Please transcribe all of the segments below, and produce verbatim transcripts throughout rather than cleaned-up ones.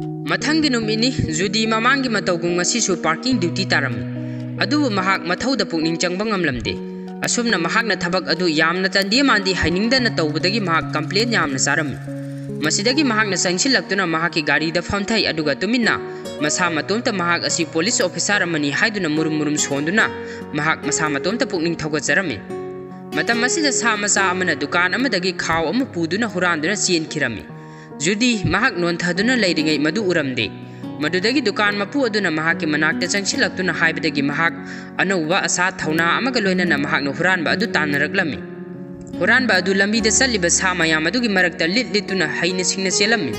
ꯃꯊꯪꯒꯤ ꯅꯨꯃꯤꯠꯅꯤ꯫ ꯖꯨꯗꯤ ꯃꯃꯥꯡꯒꯤ ꯃꯇꯧꯒꯨꯝ ꯉꯁꯤꯁꯨ parking duty ꯇꯥꯔꯝꯃꯤ꯫ ꯑꯗꯨꯕꯨ ꯃꯍꯥꯛ ꯃꯊꯧꯗ ꯄꯨꯛꯅꯤꯡ ꯆꯪꯕ ꯉꯝꯂꯝꯗꯦ꯫ ꯑꯁꯨꯝꯅ ꯃꯍꯥꯛꯅ ꯊꯕꯛ ꯑꯗꯨ ꯌꯥꯝꯅ ꯇꯟꯗꯦ ꯃꯥꯟꯗꯦ ꯍꯥꯏꯅꯤꯡꯗꯅ ꯇꯧꯕꯗꯒꯤ ꯃꯍꯥꯛ complain ꯌꯥꯝꯅ ꯆꯥꯔꯝꯃꯤ꯫ ꯃꯁꯤꯗꯒꯤ ꯃꯍꯥꯛꯅ ꯆꯪꯁꯤꯜꯂꯛꯇꯨꯅ ꯃꯍꯥꯛꯀꯤ ꯒꯥꯔꯤꯗ ꯐꯝꯊꯩ, ꯑꯗꯨꯒ ꯇꯨꯃꯤꯟꯅ ꯃꯁꯥ ꯃꯇꯣꯝꯇ ꯃꯍꯥꯛ ꯑꯁꯤ police officer ꯑꯃꯅꯤ ꯍꯥꯏꯗꯨꯅ ꯃꯨꯔꯨꯝ ꯃꯨꯔꯨꯝ ꯁꯣꯟꯗꯨꯅ ꯃꯍꯥꯛ ꯃꯁꯥ ꯃꯇꯣꯝꯇ ꯄꯨꯛꯅꯤꯡ ꯊꯧꯒꯠꯆꯔꯝꯃꯤ꯫ ꯃꯇꯝ ꯑꯁꯤꯗ ꯁꯥ ꯃꯆꯥ ꯑꯃꯅ ꯗꯨꯀꯥꯟ ꯑꯃꯗꯒꯤ ꯈꯥꯎ ꯑꯃ ꯄꯨꯗꯨꯅ ꯍꯨꯔꯥꯟꯗꯨꯅ ꯆꯦꯟꯈꯤꯔꯝꯃꯤ꯫ ꯖꯨꯗꯤ ꯃꯍꯥꯛ ꯅꯣꯟꯊꯗꯨꯅ ꯂꯩꯔꯤꯉꯩ ꯃꯗꯨ ꯎꯔꯝꯗꯦ꯫ ꯃꯗꯨꯗꯒꯤ ꯗꯨꯀꯥꯟ ꯃꯄꯨ ꯑꯗꯨꯅ ꯃꯍꯥꯛꯀꯤ ꯃꯅꯥꯛꯇ ꯆꯪꯁꯤꯜꯂꯛꯇꯨꯅ ꯍꯥꯏꯕꯗꯒꯤ ꯃꯍꯥꯛ ꯑꯅꯧꯕ ꯑꯁꯥ ꯊꯧꯅꯥ ꯑꯃꯒ ꯂꯣꯏꯅꯅ ꯃꯍꯥꯛꯅ ꯍꯨꯔꯥꯟꯕ ꯑꯗꯨ ꯇꯥꯟꯅꯔꯛꯂꯝꯃꯤ꯫ ꯍꯨꯔꯥꯟꯕ ꯑꯗꯨ ꯂꯝꯕꯤꯗ ꯆꯠꯂꯤꯕ ꯁꯥ ꯃꯌꯥꯝ ꯑꯗꯨꯒꯤ ꯃꯔꯛꯇ ꯂꯤꯠ ꯂꯤꯠꯇꯨꯅ ꯍꯩꯅ ꯁꯤꯡꯅ ꯆꯦꯜꯂꯝꯃꯤ꯫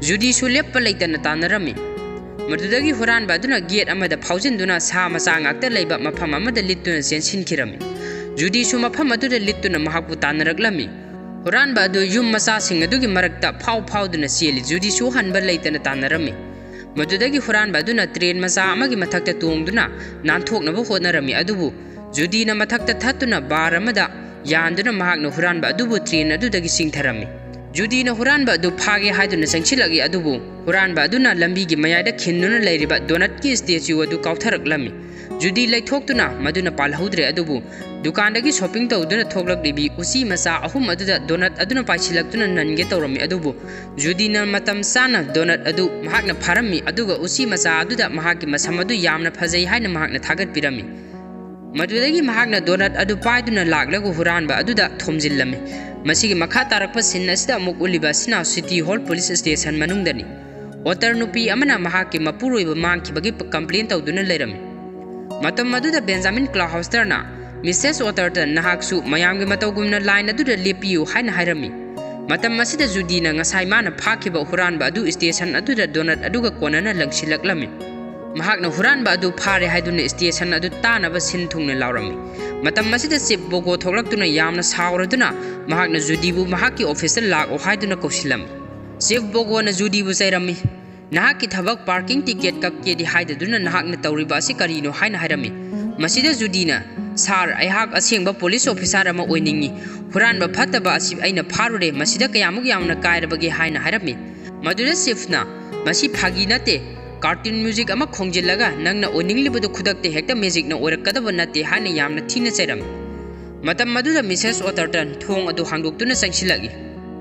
ꯖꯨꯗꯤꯁꯨ ꯂꯦꯞꯄ ꯂꯩꯇꯅ ꯇꯥꯟꯅꯔꯝꯃꯤ꯫ ꯃꯗꯨꯗꯒꯤ ꯍꯨꯔꯥꯟꯕ ꯑꯗꯨꯅ gate ꯑꯃꯗ ꯐꯥꯎꯖꯤꯟꯗꯨꯅ ꯁꯥ ꯃꯆꯥ ꯉꯥꯛꯇ ꯂꯩꯕ ꯃꯐꯝ ꯑꯃꯗ ꯂꯤꯠꯇꯨꯅ ꯆꯦꯟꯁꯤꯟꯈꯤꯔꯝꯃꯤ꯫ ꯖꯨꯗꯤꯁꯨ ꯃꯐꯝ ꯑꯗꯨꯗ ꯂꯤꯠꯇꯨꯅ ꯃꯍꯥꯛꯄꯨ ꯇꯥꯟꯅꯔꯛꯂꯝꯃꯤ꯫ ꯍꯨꯔꯥꯟꯕ ꯑꯗꯨ ꯌꯨꯝ ꯃꯆꯥꯁꯤꯡ ꯑꯗꯨꯒꯤ ꯃꯔꯛꯇ ꯐꯥꯎ ꯐꯥꯎꯗꯨꯅ ꯆꯦꯜꯂꯤ꯫ ꯖꯨꯗꯤꯁꯨ ꯍꯟꯕ ꯂꯩꯇꯅ ꯇꯥꯟꯅꯔꯝꯃꯤ꯫ ꯃꯗꯨꯗꯒꯤ ꯍꯨꯔꯥꯟꯕ ꯑꯗꯨꯅ train ꯃꯆꯥ ꯑꯃꯒꯤ ꯃꯊꯛꯇ ꯇꯣꯡꯗꯨꯅ ꯅꯥꯟꯊꯣꯛꯅꯕ ꯍꯣꯠꯅꯔꯝꯃꯤ, ꯑꯗꯨꯕꯨ ꯖꯨꯗꯤꯅ ꯃꯊꯛꯇ ꯊꯠꯇꯨꯅ bar ꯑꯃꯗ ꯌꯥꯟꯗꯨꯅ ꯃꯍꯥꯛꯅ ꯍꯨꯔꯥꯟꯕ ꯑꯗꯨꯕꯨ train ꯑꯗꯨꯗꯒꯤ ꯆꯤꯡꯊꯔꯝꯃꯤ꯫ ꯖꯨꯗꯤꯅ ꯍꯨꯔꯥꯟꯕ ꯑꯗꯨ ꯐꯥꯒꯦ ꯍꯥꯏꯗꯨꯅ ꯆꯪꯁꯤꯜꯂꯛꯏ, ꯑꯗꯨꯕꯨ ꯍꯨꯔꯥꯟꯕ ꯑꯗꯨꯅ ꯂꯝꯕꯤꯒꯤ ꯃꯌꯥꯏꯗ ꯈꯤꯟꯗꯨꯅ ꯂꯩꯔꯤꯕ ꯗꯣꯅꯠꯀꯤ statue ꯑꯗꯨ ꯀꯥꯎꯊꯔꯛꯂꯝꯃꯤ꯫ ꯖꯨꯗꯤ ꯂꯩꯊꯣꯛꯇꯨꯅ ꯃꯗꯨꯅ ꯄꯥꯜꯍꯧꯗ꯭ꯔꯦ, ꯑꯗꯨꯕꯨ ꯗꯨꯀꯥꯟꯗꯒꯤ shopping ꯇꯧꯗꯨꯅ ꯊꯣꯛꯂꯛꯂꯤꯕꯤ ꯎꯆꯤ ꯃꯆꯥ ꯑꯍꯨꯝ ꯑꯗꯨꯗ ꯗꯣꯅꯠ ꯑꯗꯨꯅ ꯄꯥꯏꯁꯤꯜꯂꯛꯇꯨꯅ ꯅꯟꯒꯦ ꯇꯧꯔꯝꯃꯤ, ꯑꯗꯨꯕꯨ ꯖꯨꯗꯤꯅ ꯃꯇꯝ ꯆꯥꯅ ꯗꯣꯅꯠ ꯑꯗꯨ ꯃꯍꯥꯛꯅ ꯐꯥꯔꯝꯃꯤ, ꯑꯗꯨꯒ ꯎꯆꯤ ꯃꯆꯥ ꯑꯗꯨꯗ ꯃꯍꯥꯛꯀꯤ ꯃꯁꯝ ꯑꯗꯨ ꯌꯥꯝꯅ ꯐꯖꯩ ꯍꯥꯏꯅ ꯃꯍꯥꯛꯅ ꯊꯥꯒꯠꯄꯤꯔꯝꯃꯤ꯫ ꯃꯗꯨꯗꯒꯤ ꯃꯍꯥꯛꯅ ꯗꯣꯅꯠ ꯑꯗꯨ ꯄꯥꯏꯗꯨꯅ ꯂꯥꯛꯂꯒ ꯍꯨꯔꯥꯟꯕ ꯑꯗꯨꯗ ꯊꯣꯝꯖꯤꯜꯂꯝꯃꯤ꯫ ꯃꯁꯤꯒꯤ ꯃꯈꯥ ꯇꯥꯔꯛꯄ scene ꯑꯁꯤꯗ ꯑꯃꯨꯛ ꯎꯠꯂꯤꯕ ꯑꯁꯤꯅ City Hall Police Station ꯃꯅꯨꯡꯗꯅꯤ꯫ Otter ꯅꯨꯄꯤ ꯑꯃꯅ ꯃꯍꯥꯛꯀꯤ ꯃꯄꯨꯔꯣꯏꯕ ꯃꯥꯡꯈꯤꯕꯒꯤ complain ꯇꯧꯗꯨꯅ ꯂꯩꯔꯝꯃꯤ꯫ ꯃꯇꯝ ꯑꯗꯨꯗ Benjamin Gloucesterꯅ Missus Otterꯗ ꯅꯍꯥꯛꯁꯨ ꯃꯌꯥꯝꯒꯤ ꯃꯇꯧꯒꯨꯝꯅ line ꯑꯗꯨꯗ ꯂꯦꯞꯄꯤꯌꯨ ꯍꯥꯏꯅ ꯍꯥꯏꯔꯝꯃꯤ꯫ ꯃꯇꯝ ꯑꯁꯤꯗ ꯖꯨꯗꯤꯅ ꯉꯁꯥꯏ ꯃꯥꯅ ꯐꯥꯈꯤꯕ ꯍꯨꯔꯥꯟꯕ ꯑꯗꯨ station ꯑꯗꯨꯗ ꯗꯣꯅꯠ ꯑꯗꯨꯒ ꯀꯣꯟꯅꯅ ꯂꯪꯁꯤꯜꯂꯛꯂꯝꯃꯤ꯫ ꯃꯍꯥꯛꯅ ꯍꯨꯔꯥꯟꯕ ꯑꯗꯨ ꯐꯥꯔꯦ ꯍꯥꯏꯗꯨꯅ station ꯑꯗꯨ ꯇꯥꯅꯕ ꯁꯤꯟ ꯊꯨꯡꯅ ꯂꯥꯎꯔꯝꯃꯤ꯫ ꯃꯇꯝ ꯑꯁꯤꯗ Chief Bogo ꯊꯣꯛꯂꯛꯇꯨꯅ ꯌꯥꯝꯅ ꯁꯥꯎꯔꯗꯨꯅ ꯃꯍꯥꯛꯅ ꯖꯨꯗꯤꯕꯨ ꯃꯍꯥꯛꯀꯤ officeꯇ ꯂꯥꯛꯑꯣ ꯍꯥꯏꯗꯨꯅ ꯀꯧꯁꯤꯜꯂꯝꯃꯤ꯫ Chief Bogoꯅ ꯖꯨꯗꯤꯕꯨ ꯆꯩꯔꯝꯃꯤ꯫ "ꯅꯍꯥꯛꯀꯤ ꯊꯕꯛ parking ticket ꯀꯛꯀꯦꯗꯤ ꯍꯥꯏꯗꯗꯨꯅ ꯅꯍꯥꯛꯅ ꯇꯧꯔꯤꯕ ꯑꯁꯤ ꯀꯔꯤꯅꯣ?" ꯍꯥꯏꯅ ꯍꯥꯏꯔꯝꯃꯤ꯫ ꯃꯁꯤꯗ ꯖꯨꯗꯤꯅ, "Sir, ꯑꯩꯍꯥꯛ ꯑꯁꯦꯡꯕ police officer ꯑꯃ ꯑꯣꯏꯅꯤꯡꯏ꯫ ꯍꯨꯔꯥꯟꯕ ꯐꯠꯇꯕ ꯑꯁꯤ ꯑꯩꯅ ꯐꯥꯔꯨꯔꯦ꯫ ꯃꯁꯤꯗ ꯀꯌꯥꯃꯨꯛ ꯌꯥꯝꯅ ꯀꯥꯏꯔꯕꯒꯦ?" ꯍꯥꯏꯅ ꯍꯥꯏꯔꯝꯃꯤ꯫ ꯃꯗꯨꯗ Chiefꯅ, "ꯃꯁꯤ ꯐꯥꯒꯤ ꯅꯠꯇꯦ꯫ ꯀꯥꯔꯇꯨꯟ ꯃ꯭ꯌꯨꯖꯤꯛ ꯑꯃ ꯈꯣꯡꯖꯤꯜꯂꯒ ꯅꯪꯅ ꯑꯣꯏꯅꯤꯡꯂꯤꯕꯗꯨ ꯈꯨꯗꯛꯇ ꯍꯦꯛꯇ ꯃꯦꯖꯤꯛꯅ ꯑꯣꯏꯔꯛꯀꯗꯕ ꯅꯠꯇꯦ" ꯍꯥꯏꯅ ꯌꯥꯝꯅ ꯊꯤꯅ ꯆꯩꯔꯝꯃꯤ꯫ ꯃꯇꯝ ꯑꯗꯨꯗ ꯃꯤꯁꯦꯁ ꯑꯣꯇꯔꯇꯟ ꯊꯣꯡ ꯑꯗꯨ ꯍꯥꯡꯗꯣꯛꯇꯨꯅ ꯆꯪꯁꯤꯜꯂꯛꯏ꯫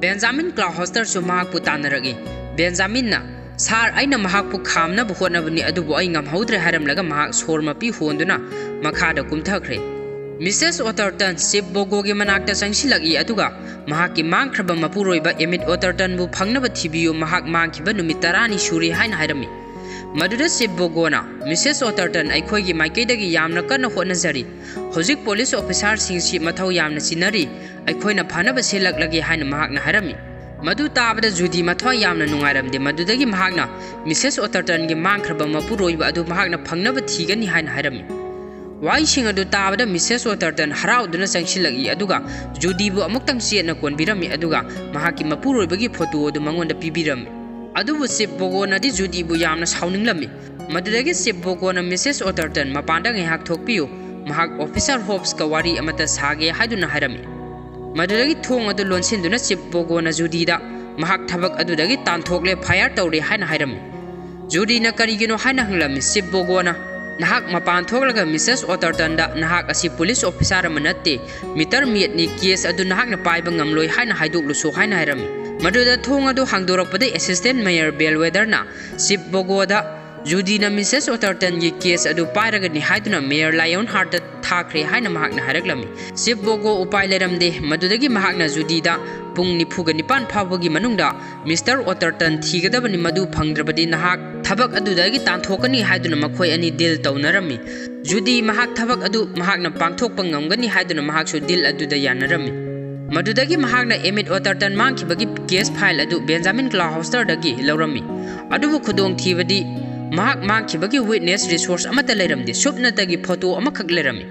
ꯕꯦꯟꯖꯥꯃꯤꯟ ꯀ꯭ꯂꯥꯎꯍꯣꯁꯇꯔꯁꯨ ꯃꯍꯥꯛꯄꯨ ꯇꯥꯟꯅꯔꯛꯏ꯫ ꯕꯦꯟꯖꯥꯃꯤꯟꯅ, "ꯁꯥꯔ, ꯑꯩꯅ ꯃꯍꯥꯛꯄꯨ ꯈꯥꯝꯅꯕ ꯍꯣꯠꯅꯕꯅꯤ, ꯑꯗꯨꯕꯨ ꯑꯩ ꯉꯝꯍꯧꯗ꯭ꯔꯦ" ꯍꯥꯏꯔꯝꯂꯒ ꯃꯍꯥꯛ ꯁꯣꯔ ꯃꯄꯤ ꯍꯣꯟꯗꯨꯅ ꯃꯈꯥꯗ ꯀꯨꯝꯊꯈ꯭ꯔꯦ꯫ ꯃꯤꯁꯦꯁ ꯑꯣꯇꯔꯇꯟ ꯆꯤꯞ ꯕꯣꯒꯣꯒꯤ ꯃꯅꯥꯛꯇ ꯆꯪꯁꯤꯜꯂꯛꯏ, ꯑꯗꯨꯒ ꯃꯍꯥꯛꯀꯤ ꯃꯥꯡꯈ꯭ꯔꯕ ꯃꯄꯨꯔꯣꯏꯕ ꯑꯦꯃꯤꯠ ꯑꯣꯇꯔꯇꯟꯕꯨ ꯐꯪꯅꯕ ꯊꯤꯕꯤꯌꯨ, ꯃꯍꯥꯛ ꯃꯥꯡꯈꯤꯕ ꯅꯨꯃꯤꯠ ꯇꯔꯥꯅꯤ ꯁꯨꯔꯦ ꯍꯥꯏꯅ ꯍꯥꯏꯔꯝꯃꯤ꯫ ꯃꯗꯨꯗ ꯆꯤꯞ ꯕꯣꯒꯣꯅ, "ꯃꯤꯁꯦꯁ ꯑꯣꯇꯔꯇꯟ, ꯑꯩꯈꯣꯏꯒꯤ ꯃꯥꯏꯀꯩꯗꯒꯤ ꯌꯥꯝꯅ ꯀꯟꯅ ꯍꯣꯠꯅꯖꯔꯤ꯫ ꯍꯧꯖꯤꯛ ꯄꯨꯂꯤꯁ ꯑꯣꯐꯤꯁꯥꯔꯁꯤꯡꯁꯤ ꯃꯊꯧ ꯌꯥꯝꯅ ꯆꯤꯟꯅꯔꯤ꯫ ꯑꯩꯈꯣꯏꯅ ꯐꯅꯕ ꯁꯤꯜꯂꯛꯂꯒꯦ" ꯍꯥꯏꯅ ꯃꯍꯥꯛꯅ ꯍꯥꯏꯔꯝꯃꯤ꯫ ꯃꯗꯨ ꯇꯥꯕꯗ ꯖꯨꯗꯤ ꯃꯊ꯭ꯋꯥꯏ ꯌꯥꯝꯅ ꯅꯨꯡꯉꯥꯏꯔꯝꯗꯦ꯫ ꯃꯗꯨꯗꯒꯤ ꯃꯍꯥꯛꯅ ꯃꯤꯁꯦꯁ ꯑꯣꯇꯔꯇꯟꯒꯤ ꯃꯥꯡꯈ꯭ꯔꯕ ꯃꯄꯨꯔꯣꯏꯕ ꯑꯗꯨ ꯃꯍꯥꯛꯅ ꯐꯪꯅꯕ ꯊꯤꯒꯅꯤ ꯍꯥꯏꯅ ꯍꯥꯏꯔꯝꯃꯤ꯫ ꯋꯥꯍꯩꯁꯤꯡ ꯑꯗꯨ ꯇꯥꯕꯗ ꯃꯤꯁꯦꯁ ꯑꯣꯇꯔꯇꯟ ꯍꯔꯥꯎꯗꯨꯅ ꯆꯪꯁꯤꯜꯂꯛꯏ, ꯑꯗꯨꯒ ꯖꯨꯗꯤꯕꯨ ꯑꯃꯨꯛꯇꯪ ꯆꯦꯠꯅ ꯀꯣꯟꯕꯤꯔꯝꯃꯤ, ꯑꯗꯨꯒ ꯃꯍꯥꯛꯀꯤ ꯃꯄꯨꯔꯣꯏꯕꯒꯤ ꯐꯣꯇꯣ ꯑꯗꯨ ꯃꯉꯣꯟꯗ ꯄꯤꯕꯤꯔꯝꯃꯤ꯫ ꯑꯗꯨꯕꯨ ꯆꯤꯞ ꯕꯣꯒꯣꯅꯗꯤ ꯖꯨꯗꯤꯕꯨ ꯌꯥꯝꯅ ꯁꯥꯎꯅꯤꯡꯂꯝꯃꯤ꯫ ꯃꯗꯨꯗꯒꯤ ꯆꯤꯞ ꯕꯣꯒꯣꯅ, "ꯃꯤꯁꯦꯁ ꯑꯣꯇꯔꯇꯟ, ꯃꯄꯥꯟꯗ ꯉꯥꯏꯍꯥꯛ ꯊꯣꯛꯄꯤꯌꯨ, ꯃꯍꯥꯛ ꯑꯣꯐꯤꯁꯥꯔ ꯍꯣꯞꯁꯀ ꯋꯥꯔꯤ ꯑꯃꯠꯇ ꯁꯥꯒꯦ" ꯍꯥꯏꯗꯨꯅ ꯍꯥꯏꯔꯝꯃꯤ꯫ ꯃꯗꯨꯗꯒꯤ ꯊꯣꯡ ꯑꯗꯨ ꯂꯣꯟꯁꯤꯟꯗꯨꯅ ꯆꯤꯞ ꯕꯣꯒꯣꯅ ꯖꯨꯗꯤꯗ, "ꯃꯍꯥꯛ ꯊꯕꯛ ꯑꯗꯨꯗꯒꯤ ꯇꯥꯟꯊꯣꯛꯂꯦ, ꯐꯥꯌꯔ ꯇꯧꯔꯦ" ꯍꯥꯏꯅ ꯍꯥꯏꯔꯝꯃꯤ꯫ ꯖꯨꯗꯤꯅ ꯀꯔꯤꯒꯤꯅꯣ ꯍꯥꯏꯅ ꯍꯪꯂꯝꯃꯤ꯫ ꯆꯤꯞ ꯕꯣꯒꯣꯅ, "ꯅꯍꯥꯛ ꯃꯄꯥꯟ ꯊꯣꯛꯂꯒ ꯃꯤꯁꯦꯁ ꯑꯣꯇꯔꯇꯟꯗ, 'ꯅꯍꯥꯛ ꯑꯁꯤ ꯄꯨꯂꯤꯁ ꯑꯣꯐꯤꯁꯥꯔ ꯑꯃ ꯅꯠꯇꯦ, ꯃꯤꯇꯔ ꯃꯦꯗꯅꯤ, ꯀꯦꯁ ꯑꯗꯨ ꯅꯍꯥꯛꯅ ꯄꯥꯏꯕ ꯉꯝꯂꯣꯏ' ꯍꯥꯏꯅ ꯍꯥꯏꯗꯣꯛꯂꯨꯁꯨ" ꯍꯥꯏꯅ ꯍꯥꯏꯔꯝꯃꯤ꯫ ꯃꯗꯨꯗ ꯊꯣꯡ ꯑꯗꯨ ꯍꯥꯡꯗꯣꯔꯛꯄꯗ ꯑꯦꯁꯤꯁꯇꯦꯟ ꯃꯦꯌꯔ ꯕꯦꯜꯋꯦꯗꯔꯅ ꯆꯤꯞ ꯕꯣꯒꯣꯗ, "ꯖꯨꯗꯤꯅ ꯃꯤꯁꯦꯁ ꯑꯣꯇꯔꯇꯟꯒꯤ ꯀꯦꯁ ꯑꯗꯨ ꯄꯥꯏꯔꯒꯅꯤ" ꯍꯥꯏꯗꯨꯅ ꯃꯦꯌꯔ ꯂꯥꯏꯑꯣꯟ ꯍꯥꯔꯠꯇ ꯊꯥꯈ꯭ꯔꯦ ꯍꯥꯏꯅ ꯃꯍꯥꯛꯅ ꯍꯥꯏꯔꯛꯂꯝꯃꯤ꯫ ꯆꯤꯞ ꯕꯣꯒꯣ ꯎꯄꯥꯏ ꯂꯩꯔꯝꯗꯦ꯫ ꯃꯗꯨꯗꯒꯤ ꯃꯍꯥꯛꯅ ꯖꯨꯗꯤꯗ, "ꯄꯨꯡ ꯅꯤꯐꯨꯒ ꯅꯤꯄꯥꯟ ꯐꯥꯎꯕꯒꯤ ꯃꯅꯨꯡꯗ ꯃꯤꯁꯇꯔ ꯑꯣꯇꯔꯇꯟ ꯊꯤꯒꯗꯕꯅꯤ, ꯃꯗꯨ ꯐꯪꯗ꯭ꯔꯕꯗꯤ ꯅꯍꯥꯛ ꯊꯕꯛ ꯑꯗꯨꯗꯒꯤ ꯇꯥꯟꯊꯣꯛꯀꯅꯤ" ꯍꯥꯏꯗꯨꯅ ꯃꯈꯣꯏ ꯑꯅꯤ ꯗꯤꯜ ꯇꯧꯅꯔꯝꯃꯤ꯫ ꯖꯨꯗꯤ ꯃꯍꯥꯛ ꯊꯕꯛ ꯑꯗꯨ ꯃꯍꯥꯛꯅ ꯄꯥꯡꯊꯣꯛꯄ ꯉꯝꯒꯅꯤ ꯍꯥꯏꯗꯨꯅ ꯃꯍꯥꯛꯁꯨ ꯗꯤꯜ ꯑꯗꯨꯗ ꯌꯥꯅꯔꯝꯃꯤ꯫ ꯃꯗꯨꯗꯒꯤ ꯃꯍꯥꯛꯅ ꯑꯦꯃꯤꯠ ꯑꯣꯇꯔꯇꯟ ꯃꯥꯡꯈꯤꯕꯒꯤ ꯀꯦꯁ ꯐꯥꯏꯜ ꯑꯗꯨ ꯕꯦꯟꯖꯥꯃꯤꯟ ꯀ꯭ꯂꯥꯎꯍꯣꯁꯇꯔꯗꯒꯤ ꯂꯧꯔꯝꯃꯤ꯫ ꯑꯗꯨꯕꯨ ꯈꯨꯗꯣꯡꯊꯤꯕꯗꯤ, ꯃꯍꯥꯛ ꯃꯥꯡꯈꯤꯕꯒꯤ ꯋꯤꯠꯅꯦꯁ ꯔꯤꯁꯣꯔꯁ ꯑꯃꯠꯇ ꯂꯩꯔꯝꯗꯦ꯫ ꯁꯨꯞꯅꯇꯒꯤ ꯐꯣꯇꯣ ꯑꯃꯈꯛ ꯂꯩꯔꯝꯃꯤ꯫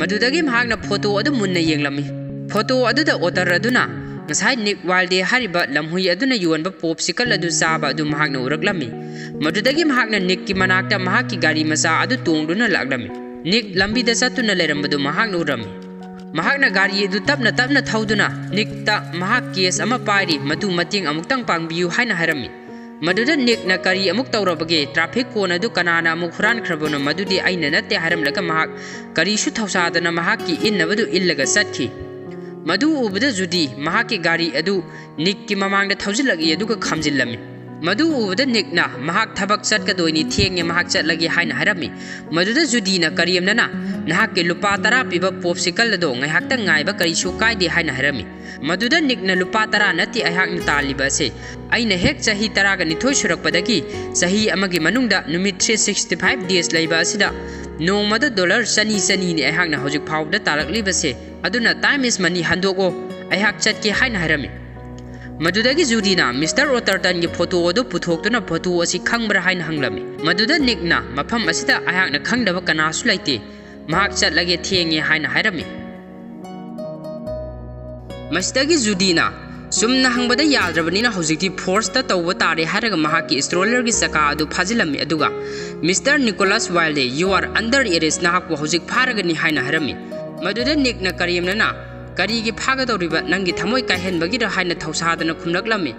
ꯃꯗꯨꯗꯒꯤ ꯃꯍꯥꯛꯅ ꯐꯣꯇꯣ ꯑꯗꯨ ꯃꯨꯟꯅ ꯌꯦꯡꯂꯝꯃꯤ꯫ ꯐꯣꯇꯣ ꯑꯗꯨꯗ ꯑꯣꯇꯔ ꯑꯗꯨꯅ ꯉꯁꯥꯏ ꯅꯤꯛ ꯋꯥꯏꯜꯗꯦ ꯍꯥꯏꯔꯤꯕ ꯂꯝꯍꯨꯏ ꯑꯗꯨꯅ ꯌꯣꯟꯕ ꯄꯣꯞꯁꯤꯀꯜ ꯑꯗꯨ ꯆꯥꯕ ꯑꯗꯨ ꯃꯍꯥꯛꯅ ꯎꯔꯛꯂꯝꯃꯤ꯫ ꯃꯗꯨꯗꯒꯤ ꯃꯍꯥꯛꯅ ꯅꯤꯛꯀꯤ ꯃꯅꯥꯛꯇ ꯃꯍꯥꯛꯀꯤ ꯒꯥꯔꯤ ꯃꯆꯥ ꯑꯗꯨ ꯇꯣꯡꯗꯨꯅ ꯂꯥꯛꯂꯝꯃꯤ꯫ ꯅꯤꯛ ꯂꯝꯕꯤꯗ ꯆꯠꯇꯨꯅ ꯂꯩꯔꯝꯕꯗꯨ ꯃꯍꯥꯛꯅ ꯎꯔꯝꯃꯤ꯫ ꯃꯍꯥꯛꯅ ꯒꯥꯔꯤ ꯑꯗꯨ ꯇꯞꯅ ꯇꯞꯅ ꯊꯧꯗꯨꯅ ꯅꯤꯛꯇ, "ꯃꯍꯥꯛ ꯀꯦꯁ ꯑꯃ ꯄꯥꯏꯔꯤ, ꯃꯗꯨ ꯃꯇꯦꯡ ꯑꯃꯨꯛꯇꯪ ꯄꯥꯡꯕꯤꯌꯨ" ꯍꯥꯏꯅ ꯍꯥꯏꯔꯝꯃꯤ꯫ ꯃꯗꯨꯗ ꯅꯤꯛꯅ ꯀꯔꯤ ꯑꯃꯨꯛ ꯇꯧꯔꯕꯒꯦ, traffic cone ꯑꯗꯨ ꯀꯅꯥꯅ ꯑꯃꯨꯛ ꯍꯨꯔꯥꯟꯈ꯭ꯔꯕꯅꯣ, ꯃꯗꯨꯗꯤ ꯑꯩꯅ ꯅꯠꯇꯦ ꯍꯥꯏꯔꯝꯂꯒ ꯃꯍꯥꯛ ꯀꯔꯤꯁꯨ ꯊꯧꯁꯥꯗꯅ ꯃꯍꯥꯛꯀꯤ ꯏꯟꯅꯕꯗꯨ ꯏꯜꯂꯒ ꯆꯠꯈꯤ꯫ ꯃꯗꯨ ꯎꯕꯗ ꯖꯨꯗꯤ ꯃꯍꯥꯛꯀꯤ ꯒꯥꯔꯤ ꯑꯗꯨ ꯅꯤꯛꯀꯤ ꯃꯃꯥꯡꯗ ꯊꯧꯖꯤꯜꯂꯛꯏ ꯑꯗꯨꯒ ꯈꯥꯝꯖꯤꯜꯂꯝꯃꯤ꯫ ꯃꯗꯨ ꯎꯕꯗ ꯅꯤꯛꯅ, "ꯃꯍꯥꯛ ꯊꯕꯛ ꯆꯠꯀꯗꯣꯏꯅꯤ, ꯊꯦꯡꯉꯦ, ꯃꯍꯥꯛ ꯆꯠꯂꯒꯦ" ꯍꯥꯏꯅ ꯍꯥꯏꯔꯝꯃꯤ꯫ ꯃꯗꯨꯗ ꯖꯨꯗꯤꯅ ꯀꯔꯦꯝꯅꯅ, "ꯅꯍꯥꯛꯀꯤ ꯂꯨꯄꯥ ꯇꯔꯥ ꯄꯤꯕ popsicle ꯑꯗꯣ ꯉꯥꯏꯍꯥꯛꯇꯪ ꯉꯥꯏꯕ ꯀꯔꯤꯁꯨ ꯀꯥꯏꯗꯦ" ꯍꯥꯏꯅ ꯍꯥꯏꯔꯝꯃꯤ꯫ ꯃꯗꯨꯗ ꯅꯤꯛꯅ, "ꯂꯨꯄꯥ ꯇꯔꯥ ꯅꯠꯇꯦ ꯑꯩꯍꯥꯛꯅ ꯇꯥꯜꯂꯤꯕ ꯑꯁꯦ꯫ ꯑꯩꯅ ꯍꯦꯛ ꯆꯍꯤ ꯇꯔꯥꯒ ꯅꯤꯊꯣꯏ ꯁꯨꯔꯛꯄꯗꯒꯤ ꯆꯍꯤ ꯑꯃꯒꯤ ꯃꯅꯨꯡꯗ ꯅꯨꯃꯤꯠ three sixty five days ꯂꯩꯕ ꯑꯁꯤꯗ ꯅꯣꯡꯃꯗ dollar ꯆꯅꯤ ꯆꯅꯤꯅꯤ ꯑꯩꯍꯥꯛꯅ ꯍꯧꯖꯤꯛ ꯐꯥꯎꯕꯗ ꯇꯥꯜꯂꯛꯂꯤꯕꯁꯦ꯫ ꯑꯗꯨꯅ time is money ꯍꯟꯗꯣꯛꯑꯣ, ꯑꯩꯍꯥꯛ ꯆꯠꯀꯦ" ꯍꯥꯏꯅ ꯍꯥꯏꯔꯝꯃꯤ꯫ ꯃꯗꯨꯗꯒꯤ ꯖꯨꯗꯤꯅ Mister Athertonꯒꯤ photo ꯑꯗꯨ ꯄꯨꯊꯣꯛꯇꯨꯅ "Photo ꯑꯁꯤ ꯈꯪꯕ꯭ꯔꯥ?" ꯍꯥꯏꯅ ꯍꯪꯂꯝꯃꯤ꯫ ꯃꯗꯨꯗ ꯅꯤꯛꯅ, "ꯃꯐꯝ ꯑꯁꯤꯗ ꯑꯩꯍꯥꯛꯅ ꯈꯪꯗꯕ ꯀꯅꯥꯁꯨ ꯂꯩꯇꯦ, ꯃꯍꯥꯛ ꯆꯠꯂꯒꯦ, ꯊꯦꯡꯉꯦ" ꯍꯥꯏꯅ ꯍꯥꯏꯔꯝꯃꯤ꯫ ꯃꯁꯤꯗꯒꯤ ꯖꯨꯗꯤꯅ, "ꯆꯨꯝꯅ ꯍꯪꯕꯗ ꯌꯥꯗ꯭ꯔꯕꯅꯤꯅ ꯍꯧꯖꯤꯛꯇꯤ forceꯇ ꯇꯧꯕ ꯇꯥꯔꯦ" ꯍꯥꯏꯔꯒ ꯃꯍꯥꯛꯀꯤ strollerꯒꯤ ꯆꯀꯥ ꯑꯗꯨ ꯐꯥꯖꯤꯜꯂꯝꯃꯤ, ꯑꯗꯨꯒ "Mister Nicholas Wilde, you are under arrest, ꯅꯍꯥꯛꯄꯨ ꯍꯧꯖꯤꯛ ꯐꯥꯔꯒꯅꯤ" ꯍꯥꯏꯅ ꯍꯥꯏꯔꯝꯃꯤ꯫ ꯃꯗꯨꯗ ꯅꯤꯛꯅ ꯀꯔꯦꯝꯅꯅ, "ꯀꯔꯤꯒꯤ ꯐꯥꯒꯗꯧꯔꯤꯕ? ꯅꯪꯒꯤ ꯊꯃꯣꯏ ꯀꯥꯏꯍꯟꯕꯒꯤꯔ?" ꯍꯥꯏꯅ ꯊꯧꯁꯥꯗꯅ ꯈꯨꯝꯂꯛꯂꯝꯃꯤ꯫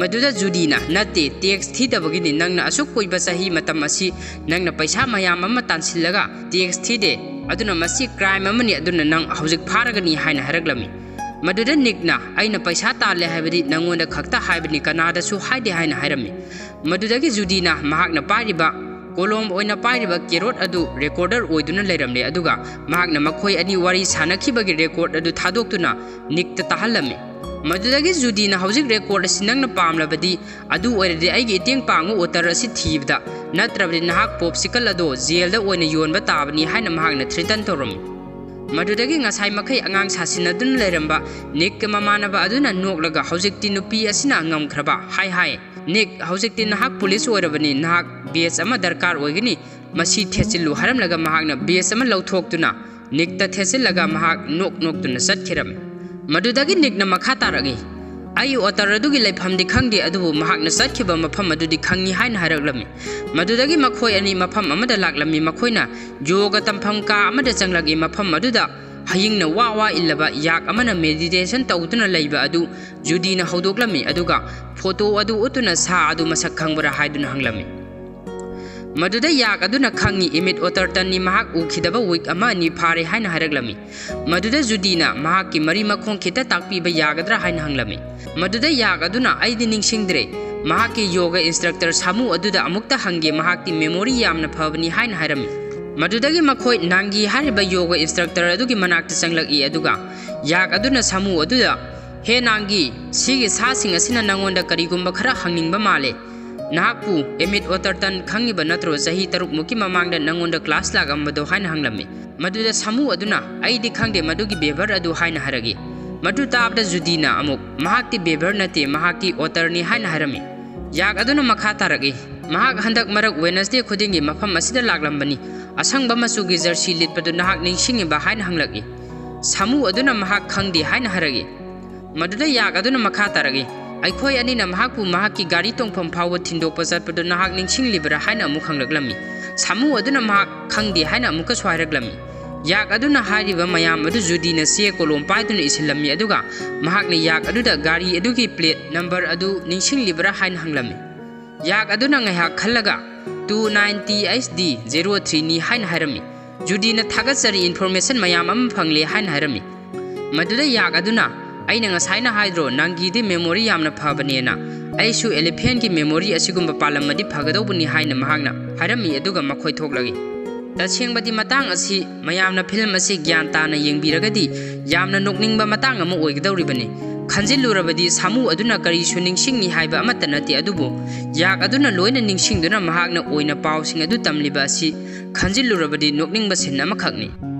ꯃꯗꯨꯗ ꯖꯨꯗꯤꯅ, "ꯅꯠꯇꯦ, tax ꯊꯤꯗꯕꯒꯤꯅꯤ꯫ ꯅꯪꯅ ꯑꯁꯨꯛ ꯀꯨꯏꯕ ꯆꯍꯤ ꯃꯇꯝ ꯑꯁꯤ ꯅꯪꯅ ꯄꯩꯁꯥ ꯃꯌꯥꯝ ꯑꯃ ꯇꯥꯟꯁꯤꯜꯂꯒ tax ꯊꯤꯗꯦ, ꯑꯗꯨꯅ ꯃꯁꯤ crime ꯑꯃꯅꯤ, ꯑꯗꯨꯅ ꯅꯪ ꯍꯧꯖꯤꯛ ꯐꯥꯔꯒꯅꯤ" ꯍꯥꯏꯅ ꯍꯥꯏꯔꯛꯂꯝꯃꯤ꯫ ꯃꯗꯨꯗ ꯅꯤꯛꯅ, "ꯑꯩꯅ ꯄꯩꯁꯥ ꯇꯥꯜꯂꯦ ꯍꯥꯏꯕꯗꯤ ꯅꯪꯉꯣꯟꯗ ꯈꯛꯇ ꯍꯥꯏꯕꯅꯤ, ꯀꯅꯥꯗꯁꯨ ꯍꯥꯏꯗꯦ" ꯍꯥꯏꯅ ꯍꯥꯏꯔꯝꯃꯤ꯫ ꯃꯗꯨꯗꯒꯤ ꯖꯨꯗꯤꯅ ꯃꯍꯥꯛꯅ ꯄꯥꯏꯔꯤꯕ, ꯀꯣꯂꯣꯝ ꯑꯣꯏꯅ ꯄꯥꯏꯔꯤꯕ carrot ꯑꯗꯨ recorder ꯑꯣꯏꯗꯨꯅ ꯂꯩꯔꯝꯂꯦ, ꯑꯗꯨꯒ ꯃꯍꯥꯛꯅ ꯃꯈꯣꯏ ꯑꯅꯤ ꯋꯥꯔꯤ ꯁꯥꯅꯈꯤꯕꯒꯤ record ꯑꯗꯨ ꯊꯥꯗꯣꯛꯇꯨꯅ ꯅꯤꯛꯇ ꯇꯥꯍꯜꯂꯝꯃꯤ꯫ ꯃꯗꯨꯗꯒꯤ ꯖꯨꯗꯤꯅ, "ꯍꯧꯖꯤꯛ record ꯑꯁꯤ ꯅꯪꯅ ꯄꯥꯝꯂꯕꯗꯤ, ꯑꯗꯨ ꯑꯣꯏꯔꯗꯤ ꯑꯩꯒꯤ ꯏꯇꯦꯡ ꯄꯥꯡꯉꯨ Otter ꯑꯁꯤ ꯊꯤꯕꯗ, ꯅꯠꯇ꯭ꯔꯕꯗꯤ ꯅꯍꯥꯛ popsicle ꯑꯗꯣ jailꯗ ꯑꯣꯏꯅ ꯌꯣꯟꯕ ꯇꯥꯕꯅꯤ" ꯍꯥꯏꯅ ꯃꯍꯥꯛꯅ threaten ꯇꯧꯔꯝꯃꯤ꯫ ꯃꯗꯨꯗꯒꯤ ꯉꯁꯥꯏ ꯃꯈꯩ ꯑꯉꯥꯡ ꯁꯥꯁꯤꯟꯅꯗꯨꯅ ꯂꯩꯔꯝꯕ ꯅꯤꯛꯀꯤ ꯃꯃꯥꯟꯅꯕ ꯑꯗꯨꯅ ꯅꯣꯛꯂꯒ, "ꯍꯧꯖꯤꯛꯇꯤ ꯅꯨꯄꯤ ꯑꯁꯤꯅ ꯉꯝꯈ꯭ꯔꯕ" ꯍꯥꯏ ꯍꯥꯏ꯫ "ꯅꯤꯛ, ꯍꯧꯖꯤꯛꯇꯤ ꯅꯍꯥꯛ police ꯑꯣꯏꯔꯕꯅꯤ, ꯅꯍꯥꯛ badge ꯑꯃ ꯗꯔꯀꯥꯔ ꯑꯣꯏꯒꯅꯤ, ꯃꯁꯤ ꯊꯦꯠꯆꯤꯜꯂꯨ" ꯍꯥꯏꯔꯝꯂꯒ ꯃꯍꯥꯛꯅ badge ꯑꯃ ꯂꯧꯊꯣꯛꯇꯨꯅ ꯅꯤꯛꯇ ꯊꯦꯠꯆꯤꯜꯂꯒ ꯃꯍꯥꯛ ꯅꯣꯛ ꯅꯣꯛꯇꯨꯅ ꯆꯠꯈꯤꯔꯝꯃꯤ꯫ ꯃꯗꯨꯗꯒꯤ ꯅꯤꯛꯅ ꯃꯈꯥ ꯇꯥꯔꯛꯏ, "ꯑꯩ Otter ꯑꯗꯨꯒꯤ ꯂꯩꯐꯝꯗꯤ ꯈꯪꯗꯦ, ꯑꯗꯨꯕꯨ ꯃꯍꯥꯛꯅ ꯆꯠꯈꯤꯕ ꯃꯐꯝ ꯑꯗꯨꯗꯤ ꯈꯪꯏ" ꯍꯥꯏꯅ ꯍꯥꯏꯔꯛꯂꯝꯃꯤ꯫ ꯃꯗꯨꯗꯒꯤ ꯃꯈꯣꯏ ꯑꯅꯤ ꯃꯐꯝ ꯑꯃꯗ ꯂꯥꯛꯂꯝꯃꯤ꯫ ꯃꯈꯣꯏꯅ ꯌꯣꯒ ꯇꯝꯐꯝ ꯀꯥ ꯑꯃꯗ ꯆꯪꯂꯛꯏ꯫ ꯃꯐꯝ ꯑꯗꯨꯗ ꯍꯌꯤꯡꯅ ꯋꯥ ꯋꯥ ꯏꯜꯂꯕ ꯌꯥꯛ ꯑꯃꯅ ꯃꯦꯗꯤꯇꯦꯁꯟ ꯇꯧꯗꯨꯅ ꯂꯩꯕ ꯑꯗꯨ ꯖꯨꯗꯤꯅ ꯍꯧꯗꯣꯛꯂꯝꯃꯤ, ꯑꯗꯨꯒ ꯐꯣꯇꯣ ꯑꯗꯨ ꯎꯠꯇꯨꯅ ꯁꯥ ꯑꯗꯨ ꯃꯁꯛ ꯈꯪꯕ꯭ꯔꯥ ꯍꯥꯏꯗꯨꯅ ꯍꯪꯂꯝꯃꯤ꯫ ꯃꯗꯨꯗ ꯌꯥꯛ ꯑꯗꯨꯅ ꯈꯪꯉꯤ, ꯏꯃꯤꯠ ꯑꯣꯇꯔꯇꯟꯅꯤ, ꯃꯍꯥꯛ ꯎꯈꯤꯗꯕ ꯋꯤꯛ ꯑꯃ ꯑꯅꯤ ꯐꯥꯔꯦ ꯍꯥꯏꯅ ꯍꯥꯏꯔꯛꯂꯝꯃꯤ꯫ ꯃꯗꯨꯗ ꯖꯨꯗꯤꯅ ꯃꯍꯥꯛꯀꯤ ꯃꯔꯤ ꯃꯈꯣꯡ ꯈꯤꯇ ꯇꯥꯛꯄꯤꯕ ꯌꯥꯒꯗ꯭ꯔꯥ ꯍꯥꯏꯅ ꯍꯪꯂꯝꯃꯤ꯫ ꯃꯗꯨꯗ ꯌꯥꯛ ꯑꯗꯨꯅ, "ꯑꯩꯗꯤ ꯅꯤꯡꯁꯤꯡꯗ꯭ꯔꯦ, ꯃꯍꯥꯛꯀꯤ ꯌꯣꯒ ꯏꯟꯁꯇ꯭ꯔꯛꯇꯔ ꯁꯥꯃꯨ ꯑꯗꯨꯗ ꯑꯃꯨꯛꯇ ꯍꯪꯒꯦ, ꯃꯍꯥꯛꯇꯤ ꯃꯦꯃꯣꯔꯤ ꯌꯥꯝꯅ ꯐꯕꯅꯤ" ꯍꯥꯏꯅ ꯍꯥꯏꯔꯝꯃꯤ꯫ ꯃꯗꯨꯗꯒꯤ ꯃꯈꯣꯏ ꯅꯥꯡꯒꯤ ꯍꯥꯏꯔꯤꯕ ꯌꯣꯒ ꯏꯟꯁꯇ꯭ꯔꯛꯇꯔ ꯑꯗꯨꯒꯤ ꯃꯅꯥꯛꯇ ꯆꯪꯂꯛꯏ, ꯑꯗꯨꯒ ꯌꯥꯛ ꯑꯗꯨꯅ ꯁꯥꯃꯨ ꯑꯗꯨꯗ, "ꯍꯦ ꯅꯥꯡꯒꯤ, ꯁꯤꯒꯤ ꯁꯥꯁꯤꯡ ꯑꯁꯤꯅ ꯅꯉꯣꯟꯗ ꯀꯔꯤꯒꯨꯝꯕ ꯈꯔ ꯍꯪꯅꯤꯡꯕ ꯃꯥꯜꯂꯦ꯫ ꯅꯍꯥꯛꯄꯨ ꯑꯦꯃꯤꯠ ꯑꯣꯇꯔꯇꯟ ꯈꯪꯉꯤꯕ ꯅꯠꯇ꯭ꯔꯣ? ꯆꯍꯤ ꯇꯔꯨꯛꯃꯨꯛꯀꯤ ꯃꯃꯥꯡꯗ ꯅꯉꯣꯟꯗ ꯀ꯭ꯂꯥꯁ ꯂꯥꯛꯑꯝꯕꯗꯣ?" ꯍꯥꯏꯅ ꯍꯪꯂꯝꯃꯤ꯫ ꯃꯗꯨꯗ ꯁꯥꯃꯨ ꯑꯗꯨꯅ, "ꯑꯩꯗꯤ ꯈꯪꯗꯦ ꯃꯗꯨꯒꯤ ꯕꯦꯚꯔ ꯑꯗꯨ" ꯍꯥꯏꯅ ꯍꯥꯏꯔꯛꯏ꯫ ꯃꯗꯨ ꯇꯥꯕꯗ ꯖꯨꯗꯤꯅ ꯑꯃꯨꯛ, "ꯃꯍꯥꯛꯇꯤ ꯕꯦꯚꯔ ꯅꯠꯇꯦ, ꯃꯍꯥꯛꯇꯤ ꯑꯣꯇꯔꯅꯤ" ꯍꯥꯏꯅ ꯍꯥꯏꯔꯝꯃꯤ꯫ ꯌꯥꯛ ꯑꯗꯨꯅ ꯃꯈꯥ ꯇꯥꯔꯛꯏ, "ꯃꯍꯥꯛ ꯍꯟꯗꯛ ꯃꯔꯛ ꯋꯦꯅꯁꯗꯦ ꯈꯨꯗꯤꯡꯒꯤ ꯃꯐꯝ ꯑꯁꯤꯗ ꯂꯥꯛꯂꯝꯕꯅꯤ꯫ ꯑꯁꯪꯕ ꯃꯆꯨꯒꯤ ꯖꯔꯁꯤ ꯂꯤꯠꯄꯗꯨ ꯅꯍꯥꯛ ꯅꯤꯡꯁꯤꯡꯉꯤꯕ?" ꯍꯥꯏꯅ ꯍꯪꯂꯛꯏ꯫ ꯁꯥꯃꯨ ꯑꯗꯨꯅ ꯃꯍꯥꯛ ꯈꯪꯗꯦ ꯍꯥꯏꯅ ꯍꯥꯏꯔꯛꯏ꯫ ꯃꯗꯨꯗ ꯌꯥꯛ ꯑꯗꯨꯅ ꯃꯈꯥ ꯇꯥꯔꯛꯏ, "ꯑꯩꯈꯣꯏ ꯑꯅꯤꯅ ꯃꯍꯥꯛꯄꯨ ꯃꯍꯥꯛꯀꯤ ꯒꯥꯔꯤ ꯇꯣꯡꯐꯝ ꯐꯥꯎꯕ ꯊꯤꯟꯗꯣꯛꯄ ꯆꯠꯄꯗꯨ ꯅꯍꯥꯛ ꯅꯤꯡꯁꯤꯡꯂꯤꯕ꯭ꯔꯥ?" ꯍꯥꯏꯅ ꯑꯃꯨꯛ ꯍꯪꯂꯛꯂꯝꯃꯤ꯫ ꯁꯥꯃꯨ ꯑꯗꯨꯅ ꯃꯍꯥꯛ ꯈꯪꯗꯦ ꯍꯥꯏꯅ ꯑꯃꯨꯛꯀꯁꯨ ꯍꯥꯏꯔꯛꯂꯝꯃꯤ꯫ ꯌꯥꯛ ꯑꯗꯨꯅ ꯍꯥꯏꯔꯤꯕ ꯃꯌꯥꯝ ꯑꯗꯨ ꯖꯨꯗꯤꯅ ꯆꯦ ꯀꯣꯂꯣꯝ ꯄꯥꯏꯗꯨꯅ ꯏꯁꯤꯜꯂꯝꯃꯤ, ꯑꯗꯨꯒ ꯃꯍꯥꯛꯅ ꯌꯥꯛ ꯑꯗꯨꯗ ꯒꯥꯔꯤ ꯑꯗꯨꯒꯤ ꯄ꯭ꯂꯦꯠ ꯅꯝꯕꯔ ꯑꯗꯨ ꯅꯤꯡꯁꯤꯡꯂꯤꯕ꯭ꯔꯥ ꯍꯥꯏꯅ ꯍꯪꯂꯝꯃꯤ꯫ ꯌꯥꯛ ꯑꯗꯨꯅ ꯉꯥꯏꯍꯥꯛ ꯈꯜꯂꯒ, "two nine T H D zero ꯊ꯭ꯔꯤꯅꯤ" ꯍꯥꯏꯅ ꯍꯥꯏꯔꯝꯃꯤ꯫ ꯖꯨꯗꯤꯅ, "ꯊꯥꯒꯠꯆꯔꯤ, ꯏꯟꯐꯣꯔꯃꯦꯁꯟ ꯃꯌꯥꯝ ꯑꯃ ꯐꯪꯂꯦ" ꯍꯥꯏꯅ ꯍꯥꯏꯔꯝꯃꯤ꯫ ꯃꯗꯨꯗ ꯌꯥꯛ ꯑꯗꯨꯅ, "ꯑꯩꯅ ꯉꯁꯥꯏꯅ ꯍꯥꯏꯗ꯭ꯔꯣ, ꯅꯥꯡꯒꯤꯗꯤ ꯃꯦꯃꯣꯔꯤ ꯌꯥꯝꯅ ꯐꯕꯅꯦꯅ? ꯑꯩꯁꯨ ꯑꯦꯂꯤꯐꯦꯟꯒꯤ ꯃꯦꯃꯣꯔꯤ ꯑꯁꯤꯒꯨꯝꯕ ꯄꯥꯜꯂꯝꯃꯗꯤ ꯐꯒꯗꯧꯕꯅꯤ" ꯍꯥꯏꯅ ꯃꯍꯥꯛꯅ ꯍꯥꯏꯔꯝꯃꯤ, ꯑꯗꯨꯒ ꯃꯈꯣꯏ ꯊꯣꯛꯂꯛꯏ꯫ ꯇꯁꯦꯡꯕꯗꯤ ꯃꯇꯥꯡ ꯑꯁꯤ ꯃꯌꯥꯝꯅ ꯐꯤꯂꯝ ꯑꯁꯤ ꯒ꯭ꯌꯥꯟ ꯇꯥꯅ ꯌꯦꯡꯕꯤꯔꯒꯗꯤ ꯌꯥꯝꯅ ꯅꯣꯛꯅꯤꯡꯕ ꯃꯇꯥꯡ ꯑꯃ ꯑꯣꯏꯒꯗꯧꯔꯤꯕꯅꯤ꯫ ꯈꯟꯖꯤꯜꯂꯨꯔꯕꯗꯤ ꯁꯥꯃꯨ ꯑꯗꯨꯅ ꯀꯔꯤꯁꯨ ꯅꯤꯡꯁꯤꯡꯉꯤ ꯍꯥꯏꯕ ꯑꯃꯠꯇ ꯅꯠꯇꯦ, ꯑꯗꯨꯕꯨ ꯌꯥꯛ ꯑꯗꯨꯅ ꯂꯣꯏꯅ ꯅꯤꯡꯁꯤꯡꯗꯨꯅ ꯃꯍꯥꯛꯅ ꯑꯣꯏꯅ ꯄꯥꯎꯁꯤꯡ ꯑꯗꯨ ꯇꯝꯂꯤꯕ ꯑꯁꯤ ꯈꯟꯖꯤꯜꯂꯨꯔꯕꯗꯤ ꯅꯣꯛꯅꯤꯡꯕ ꯁꯤꯟ ꯑꯃꯈꯛꯅꯤ꯫